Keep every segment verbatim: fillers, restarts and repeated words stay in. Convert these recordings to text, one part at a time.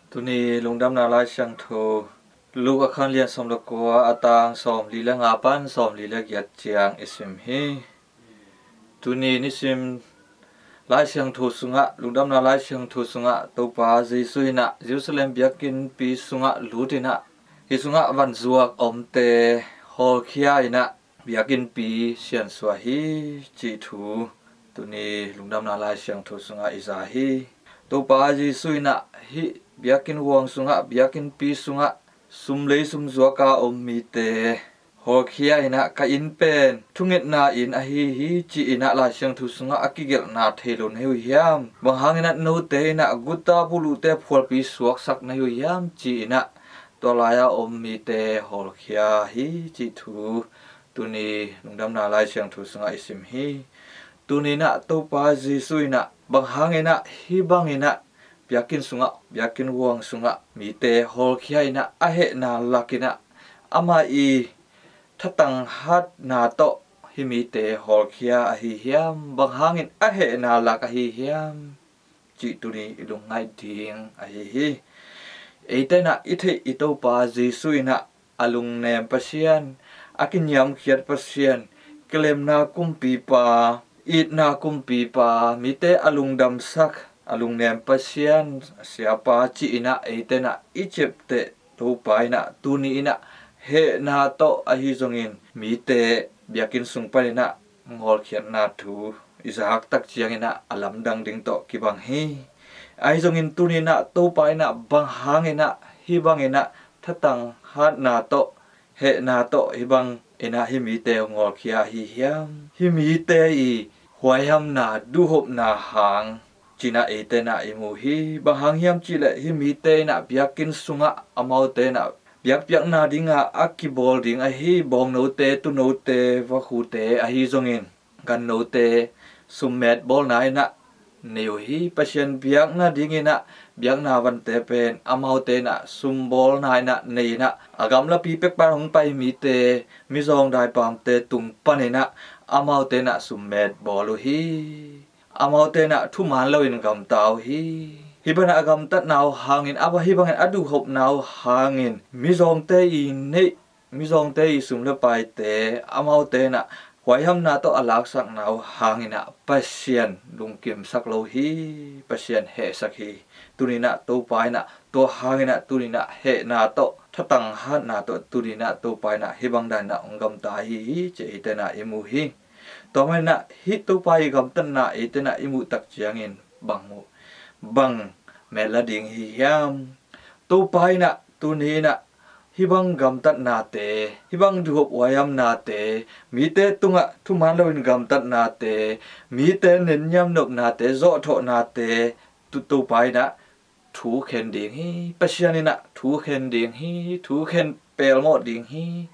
Tuni lungdamna Lai Siangtho Luke a khan lian sawm le kua, a tang sawmli le nga pan sawmli le giat ciang i sim hi. Tuni nisim Lai Siangtho sungah, lungdamna Lai Siangtho sungah Topa Jesu in ah Jerusalem biakinnpi sungah lut in ah, hih sungah van zuak omte hawlkhia in ah biakinnpi siansuah hi, cih thu tuni lungdamna Lai Siangtho sungah i za hi. Topa Jesu in ah hih biakinn huang sungah, biakinnpi sungah sum lei sum zuak a om mite hawlkhia in ah, "Ka inn pen thungetna inn ahi hi," ci-in ah Lai Siangtho sungah a kigelhna thei lo na hi uh hiam? Bang hangin ah note in ah guta buluhte phualpi suaksak na hi uh hiam? Ci-in ah tua lai-a om mite hawlkhia hi, cih thu tuni lungdamna Lai Siangtho sungah i sim hi. Tuni in ah Topa Jesu in ah bang hangin ah hih bangin ah biakinn sungah, biakinn huang sungah mite hawlkhia in ah a hehna lak in ah, amah i thatang hatna tawh hih mite hawlkhia ahi hiam? Bang hangin a hehna lak ahi hiam? Cih tuni i lungngaih ding ahi hi. Eite in ah i theih i Topa Jesu in ah a lungnem Pasian, a kiniamkhiat Pasian, kilemna kumpipa, itna kumpipa, mite a lungdamsak, a lungnem Pasian, siapa ci-in ah eite in ah i ciapteh Topa in ah tuni in ah hehna tawh ahi zongin mite biakinn sung panin ah hawlkhiatna thu i zak tak ciangin ah a lamdang ding tawh kibang hi. Ahi zongin tuni in ah Topa in ah bang hangin ah hih bangin ah thatang hatna tawh, hehna tawh hih bangin ah hih mite hawlkhia ahi hiam? Hih mite i huaihamna, duhhopna hang ci-in ah eite in ah i mu hi. Bang hang hiam cih leh hih mite in ah biakinn sungah amaute in ah biakpiakna ding a a kibawl ding ahi bawngnote, tunote, vakhute ahi zongin gannote summet bawlna in ah nei uh hi. Pasian biakna dingin ah biakna vante pen amaute in ah sum bawlna in ah nei in ah, a gamlapi pek pan hong pai mite, mizawng daipamte tung panin ah amaute in ah summet bawl uh hi. Amaute in ah thuman loin gamta uh hi. Hih bangin ah a gamtatna uh hangin, a, hih bangin a duhhopna uh hangin mizawngte i neih, mizawngte i sum le paite amaute in ah huaihamna tawh a laksakna uh hangin ah Pasian lungkimsak lo hi, Pasian hehsak hi. Tuni in ah Topa in ah tua hangin ah tuni in ah hehna tawh, thatang hatna tawh tuni in ah Topa in ah hih bang dan in ah hong gamta ahi hi, ci-in eite in ah i mu hi. Tua manin ah hih Topa i gamtatna eite in ah i muh tak ciangin bang muh, bang metla ding hi hiam? Topa in ah tuni in ah hih bang gamtatnate, hih bang duhhop huaihamnate, mite tungah thuman loin gamtatnate, mite nenniam nopnate, zawhthawhnate, tu, Topa in ah thu khen ding hi. Pasian in ah thu khen ding hi, thu khen pelmawh ding hi,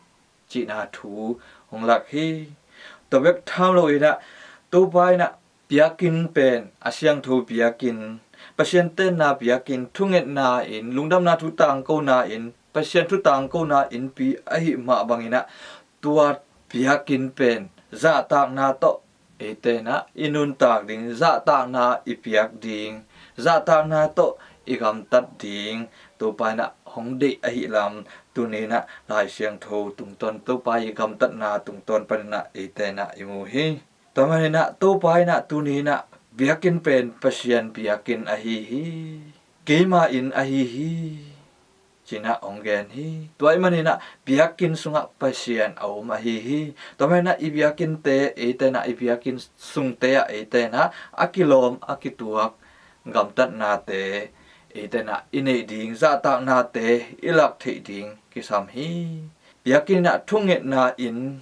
cihna thu hong lak hi. Tua bek tham loin ah Topa in ah biakinn pen a siangtho biakinn, Pasian tenna biakinn, thungetna inn, lungdamna thu tangkona inn, Pasian thu tangkona innpi ahih mah bangin ah tua biakinn pen zahtakna tawh eite in ah i nuntak ding, zahtakna i piak ding, zahtakna tawh i gamtat ding Topa in ah hong deih ahih lam tuni in ah Lai Siangtho tungtawn, Topa i gamtatna tungtawn panin ah eite in ah i mu hi. Tua manin ah Topa in ah tuni in ah biakinn pen Pasian biakinn ahi hi, keima inn ahi hi, ci-in ah hong gen hi. Tua ahih manin ah biakinn sungah Pasian a om ahi hi. Tua manin ah i biakinnte eite in ah, i biakinn sungte ah eite in ah a kilawm a kituak gamtatnate eite in ah i neih ding, zahtaknate i lak theih ding kisam hi. Biakinn in ah thungetna inn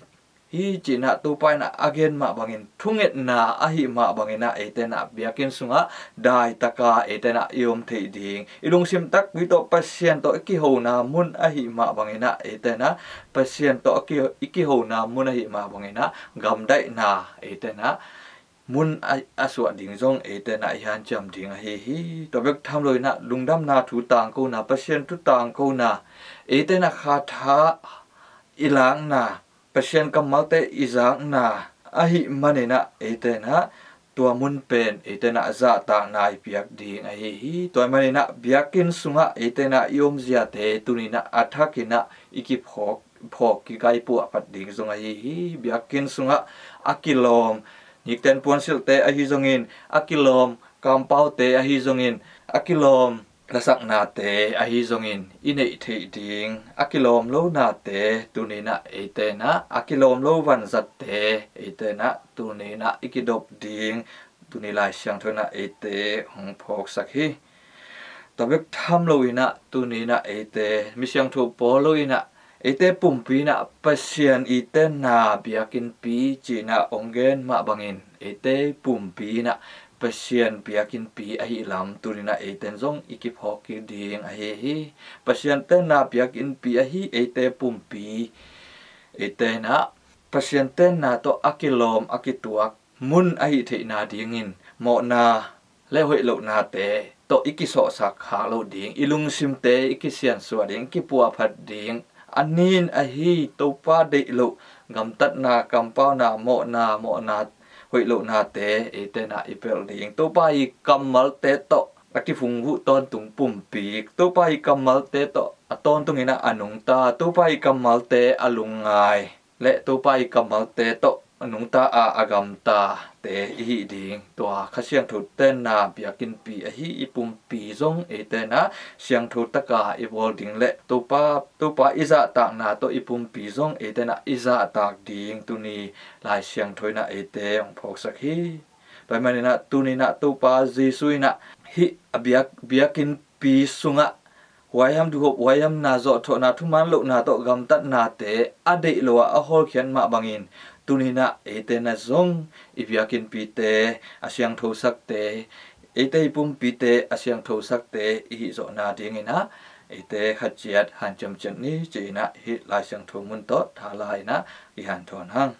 hi, ci-in ah Topa in ah a gen mah bangin, thungetna ahih mah bangin ah eite in ah biakinn sungah daitaka eite in ah i om theih ding, i lungsim takpi tawh Pasian tawh i kihona mun ahih mah bangin ah eite in ah Pasian tawh a ki, i kihona mun ahih mah bangin ah gamdaihna eite in ah mun a, a suah ding zong eite in ah i hanciam ding ahi hi. Tua bek tham loin ah lungdamna thu tangkona, Pasian thu tangkona, eite in ah khatha i lakna, Pasian kammalte i zakna ahih manin ah eite in ah tua mun pen eite in ah zahtakna i piak ding ahi hi. Tua ahih manin ah biakinn sungah eite in ah i omziate tuni in ah a thak in ah i kiphawk, phawk kikai puahphat ding zong ahi hi. Biakinn sungah a kilawm nikten puansilhte ahi zongin, a kilawm kampaute ahi zongin, a kilawm lasaknate ahi zongin i neih theih ding, a kilawm lo nate tuni in ah eite in ah, a kilawm lo vanzatte eite in ah tuni in ah i kidop ding tuni Lai Siangtho in ah eite hong phawksak hi. Tua bek tham lo in ah tuni in ah eite mi siangtho pawl lo in ah eite pumpi in ah Pasian i tenna biakinnpi ci-in ah hong gen mah bangin eite pumpi in ah Pasian biakinnpi ahih lam tuni in ah eite in zong i kiphawk kik ding ahi hi. Pasian tenna biakinnpi ahi eite pumpi eite in ah Pasian tenna tawh a kilawm a kituak mun ahih theihna dingin mawhna le hoih lohnate tawh i kisawhsak khak loh ding, i lungsimte i kisiansuah ding, i kipuahphat ding, a nin ahi Topa deih loh gamtatna, kampauna, mawhna, mawhna, hoih lohnate eite in ah i pelh ding. Topa i kammalte tawh a kiphungvuh tawntung pumpi, Topa i kammalte tawh a tawntung in ah a nungta, Topa i kammalte a lungngai le Topa i kammalte tawh a nungta a, a gamtate i hih ding. Tua Kha Siangtho tenna biakinnpi ahi i pumpi zong eite in ah siangtho taka i bawl ding le Topa, Topa i zahtakna tawh i pumpi zong eite in ah i zahtak ding tuni Lai Siangtho in ah eite hong phawksak hi. Tua ahih manin ah tuni in ah Topa Jesu in ah hih a biak, biakinnpi sungah huaiham duhop, huaihamna, zawhthawhna, thuman lohna tawh gamtatnate a deih lo a, a hawlkhiat mah bangin tuni in ah eite in ah zong i biakinnpite a siangthosakte, eite i pumpite a siangthosakte i hih zawhna dingin ah eite khat ciat hanciam ciat ni ci-in ah hih Lai Siangtho mun tawh thala in ah i hanthawn hang.